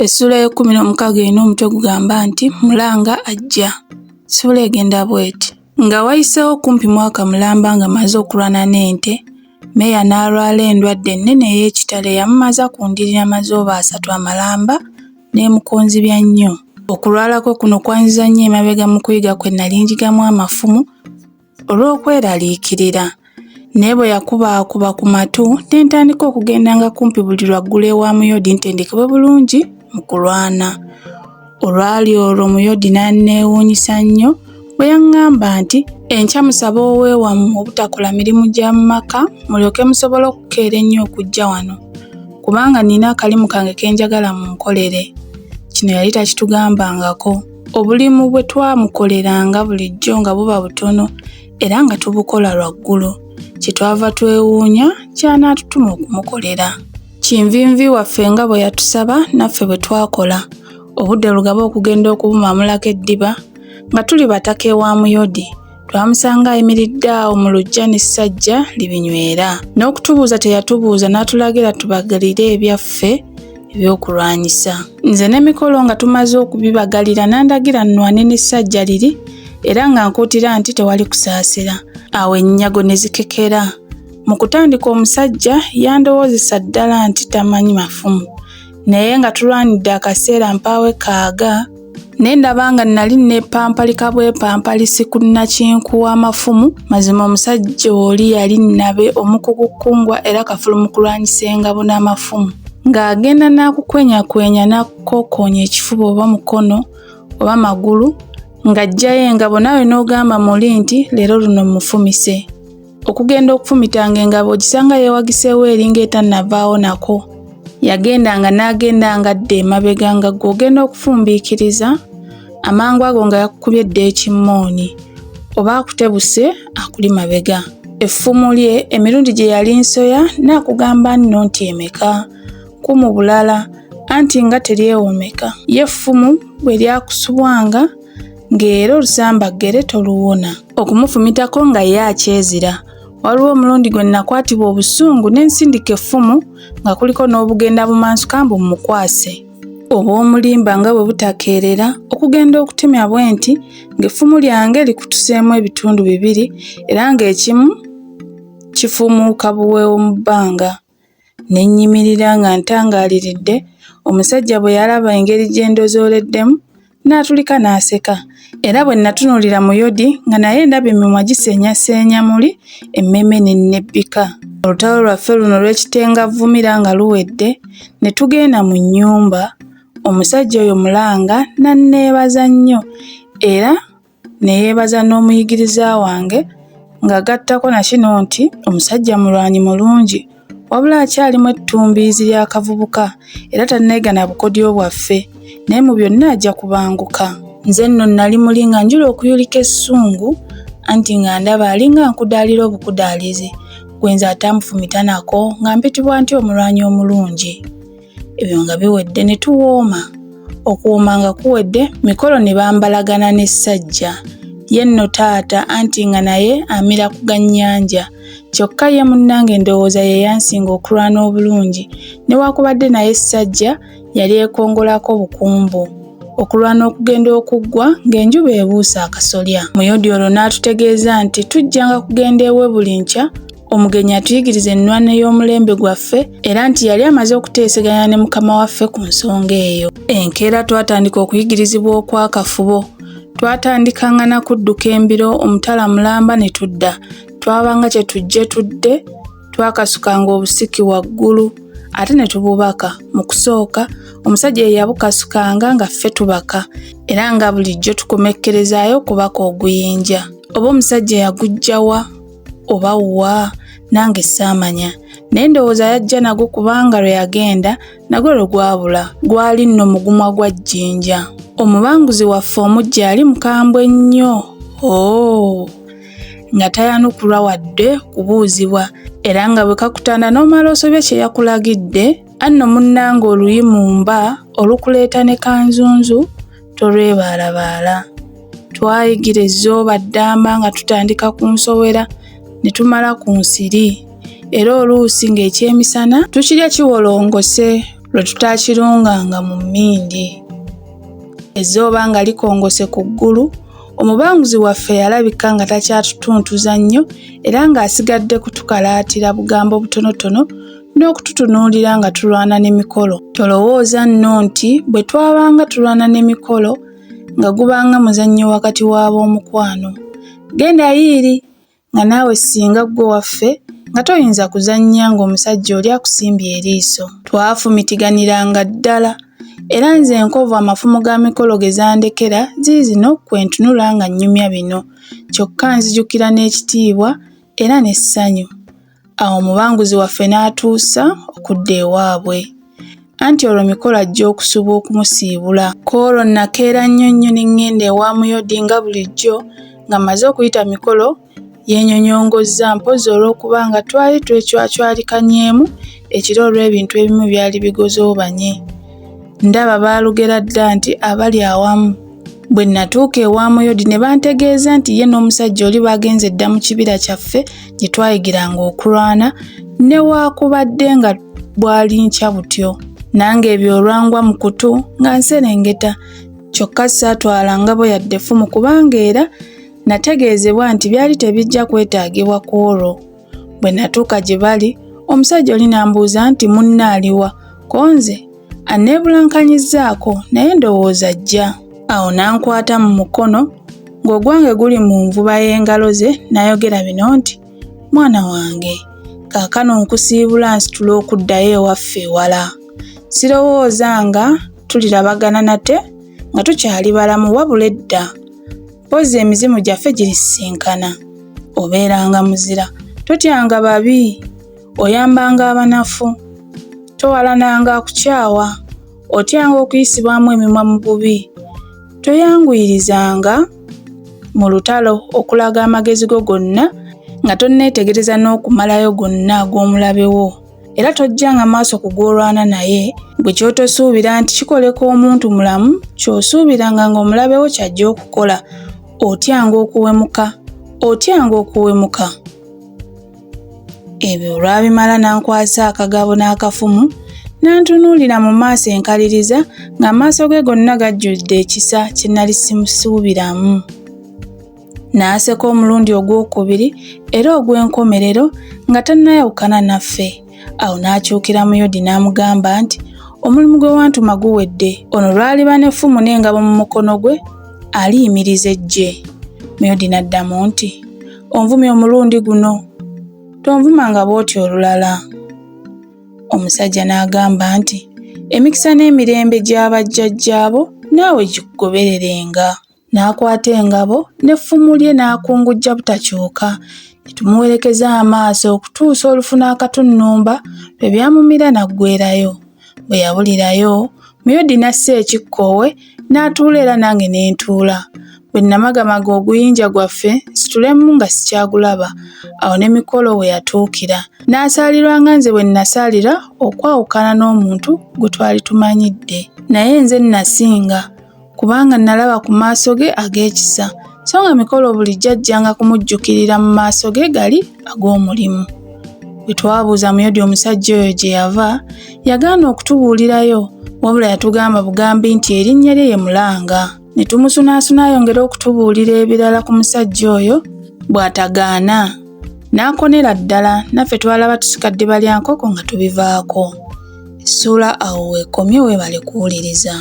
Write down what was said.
Essuula ey'ekkumi n'omukaaga erina omutwe gugamba nti Mulanga ajja. Ssuula egenda bw'eti. Nga wayiseewo kumpi mwaka mulamba nga mmaze okulwana n'ente, Mmeeya n'alwala endwadde ennene ey'ekitalo eyamumaza ku ndiri amazooba asatu amalamba n'emukonzibya nnyo. Okulwala kwe kuno kwanziza nnyo emabega mu kuyiga kwe nnali njigamu amafumu olw'okweraliikirira. Naye bwe yakubaakuba ku matu ne ntandika okugendanga kumpi buli lwaggulo ewa Muyodi ntendekebwe bulungi mu kulwana. Olwali olwo Muyodi n'anneewuunyisa nnyo bwe yaŋŋamba nti enkya musabe ow'ewammwe obutakola mirimu gya mu maka mulyoke musobole okukeera ennyo okujja wano kubanga nnina akalimu kange ke njagala munkolere. Kino yali takitugambangako. Obulimu bwe twamukoleranga bulijjo nga buba butono era nga tubukola lwaggulo. Kye twava twewuunya ky'anaatutuma okumukolera. Kinvinvi waffe nga bwe yatusaba naffe bwe twakola. Obudde lugaba okugenda okubumamulako eddiba nga tuli bataka ewa Muyodi. Twamusanga ayimiridde awo mu luggya n'essajja libinywera. N'okutubuuza teyatubuuza n'atulagira tubagalire ebyaffe ebyokulwanyisa. Nze ne Mikolo nga tumaze okubibagalira n'andagira nnwane n'essajja liri era nga nkuutira nti tewali kusaasira. Awo ennyago ne zikekera. Mu kutandika omusajja yandowoozesa ddala nti tamanyi mafumu. Naye nga tulwanidde akaseera mpaawe kaaga, ne ndaba nga nnali nneepampalika bwepampalisi ku nnakinku w'amafumu, mazima omusajja oli yali nnabe omukugu kkungwa era kafulu mu kulwanyisa engabo n'amafumu. Ng'agenda n'akukwenyakwenya n'akukokoonya ekifuba oba mukono oba magulu, ng'aggyayo engabo naawe n'ogamba muli nti leero luno mmufumise. Okugenda okufumitanga engabo ogisanga yeewagiseewo eringa etannavaawo nako. Yagendanga n'agenda ng'adda emabega nga ggwe ogenda okufumbiikiriza, amangu ago nga yakukubye dda ekimmooni oba akutebuse akuli mabega. Effumu lye emirundi gye yali nsoya n'akugamba nno nti emeka, kumu bulala anti nga teryewoomeka. Ye effumu bwe lyakusubwanga ng'era olusambaggere toluwona. Okumufumitako nga ye akyezira. Waliwo omulundi gwe nnakwatibwa obusungu ne nsindika effumu nga kuliko n'obugenda bumansuka mbu mmukwase. Obw'omulimba nga bwe butakeerera okugenda okutemya bwenti ng'effumu lyange likutuseemu ebitundu bibiri era ng'ekimu kifuumuuka buweewo mu bbanga. Ne nnyimirira nga ntangaaliridde, omusajja bwe yalaba engeri gye ndozooleddemu, n'atulika n'aseka. Era bwe nnatunuulira Muyodi nga naye ndaba emimwa giseenyaseenya muli, emmeeme ne nnebbika. Olutalo lwaffe luno olw'ekitengavvumira nga luwedde, ne tugenda mu nnyumba, omusajja oyo Mulanga n'anneebaza nnyo era ne yeebaza n'omuyigiriza wange ng'agattako na kino nti omusajja mulwanyi mulungi wabula akyalimu ettumbiizi ly'akavubuka era tanneegana bukodyo bwaffe naye mu byonna ajja kubanguka. Nze nno nnali muli nga njula okuyulika essungu anti nga ndaba alinga ankudaalira obukudaalizi gwe nze atamufumita nako nga mpitibwa ntya omulwanyi omulungi. Ebyo nga biwedde ne tuwooma. Okuwooma nga kuwedde, Mikolo ne bambalagana n'essajja. Ye nno taata anti nga naye amira ku ga nnyanja. Kyokka ye munnange ndowooza ye yansinga okulwana obulungi newaakubadde naye essajja yalyekongolako bukumbu. Okulwana okugenda okuggwa ng'enjuba ebuuse akasolya. Muyodi olwo n'atutegeeza nti tujjanga kugenda ewuwe buli nkya omugenyi atuyigiriza ennwana ey'omulembe gwaffe era nti yali amaze okuteeseganya ne mukama waffe ku nsonga eyo. Enkeera twatandika okuyigirizibwa okw'akafubo. Twatandikanga na kudduka embiro omutala mulamba ne tudda. Twabanga kye tujje tudde, twakasukanga obusiki waggulu ate ne tububaka. Mu kusooka omusajja ye yabukasukanga nga ffe tubaka era nga bulijjo tukomekkerezaayo okubaka oguyinja. Oba omusajja yaguggya wa? Oba wa nange saamanya naye ndowooza yajja nagwo kubanga lwe yagenda nagwo lwe gwabula. Gwali nno mugumwa gwa jjinja. Omubanguzi waffe omuggya yali mukambwe nnyo oo nga tayanukulwa wadde kubuuzibwa era nga bwe kakutanda n'omala osobya kye yakulagidde anno munnange oluyi mu mba olukuleeta ne kanzunzu tolwebaalabaala. Twayigira ezzooba ddamba nga tutandika ku nsowera ne tumala ku nsiri era oluusi ng'ekyemisana tukirya kiwolongose. lwe tutaakirunganga mu mmindi. Ezzooba nga likongose ku ggulu, omubanguzi waffe yalabika nga takyatutuntuza nnyo era ng'asigadde kutukalaatira bugambo butonotono n'okututunuulira nga tulwana ne Mikolo. Tolowooza nno nti bwe twabanga tulwana ne Mikolo nga gubanga muzannyo wakati w'ab'omukwano. Genda yiiri! Nga naawe ssinga ggwe waffe nga toyinza kuzannya ng'omusajja oli akusimbye eriiso. Twafumitiganiranga ddala era nze enkovu amafumu ga Mikolo ge zandekera ziizino kwe ntunula nga nnyumya bino kyokka nzijukira n'ekitiibwa era n'essanyu. Awo omubanguzi waffe n'atuusa okudda ewaabwe. Anti olwo Mikolo ajja okusubwa okumusiibula. Ku olwo nnakeera nnyo nnyo ne ŋŋenda ewa Muyodi nga bulijjo nga mmaze okuyita Mikolo yeenyonyongozza mpozzi olw'okuba nga twali twecwacwalikanyeemu ekiro olw'ebintu ebimu byali bigozoobanye. Ndaba baalugera dda nti abali awamu. Bwe nnatuuka ewa Muyodi ne bantegeeza nti ye n'omusajja oli baagenze dda mu kibira kyaffe gye twayigiranga okulwana newaakubadde nga bwali nkya butyo. Nange ebyo olwangwa mu kutu nga nserengeta kyokka saatwala ngabo yadde ffumu kubanga era nategeezebwa nti byali tebijja kwetaagibwa ku olwo. Bwe natuuka gye bali, omusajja oli n'ambuuza nti munno aliwa? Ko nze anneebulankanyizzaako naye ndowooza ajja. Awo n'ankwata mu mukono ng'ogwange guli mu nvuba y'engalo ze n'ayogera bino nti, Mwana wange, kaakano nkusiibula nsitula okuddayo ewaffe ewala. Sirowooza nga tulirabagana nate nga tukyali balamu wabula edda. Mpozzi emizimu gyaffe girisisinkana. Obeeranga muzira, totyanga babi, oyambanga abanafu, towalananga akukyawa, otyanga okuyisibwamu emimwa mu bubi, toyanguyirizanga mu lutalo okulaga amagezi go gonna nga tonneetegereza n'okumalayo gonna ag'omulabe wo. Era tojjanga maaso ku gw'olwana naye, gwe ky'otosuubira nti kikoleka omuntu mulamu, ky'osuubiranga ng'omulabe wo ky'ajja okukola. Otyanga okuwemuka, otyanga okuwemuka. Ebyo olwabimala n'ankwasa akagabo n'akafumu, n'antunuulira mu maaso enkaliriza ng'amaaso ge gonna gajjudde ekisa kye nnali simusuubiramu. N'aseka omulundi ogwokubiri era ogw'enkomerero nga tannayawukana naffe. Awo n'akyukira Muyodi n'amugamba nti, Omulimu gwe wantuma guwedde. Ono lw'aliba n'effumu n'engabo mu mukono gwe, aliyimiriza eggye. Muyodi n'addamu nti, Onvumye omulundi guno. Tonvumanga bw'otyo olulala. Omusajja n'agamba nti, Emikisa n'emirembe gya bajjajjaabo naawe gikugobererenga. N'akwata engabo n'effumu lye n'akungujja butakyuka, ne tumuwerekeza amaaso okutuusa olufu n'akatunnumba lwe byamumira n'aggweerayo. Bwe yabulirayo, Muyodi n'assa ekikkoowe n'atuula era nange ne ntuula. Bwe nnamagamaga oguyinja gwaffe nsitulemu nga sikyagulaba, awo ne Mikolo we yatuukira. N'asaalirwa nga nze bwe nnasaalirwa okwawukana n'omuntu gwe twali tumanyidde. Naye nze nnasinga. kubanga nalaba ku maaso ge ag'ekisa, so nga Mikolo bulijjo ajjanga kumujjukirira mu maaso ge gali ag'omulimu. Bwe twabuuza Muyodi omusajja oyo gye yava, yagaana okutubuulirayo, wabula yatugamba bugambi nti erinnya lye ye Mulanga. Ne tumusunaasuna ayongere okutubuulira ebirala ku musajja oyo, bw'atagaana, n'akonera ddala naffe twalaba tusikadde balya nkoko nga tubivaako. Essuula awo w'ekomye weebale kuwuliriza.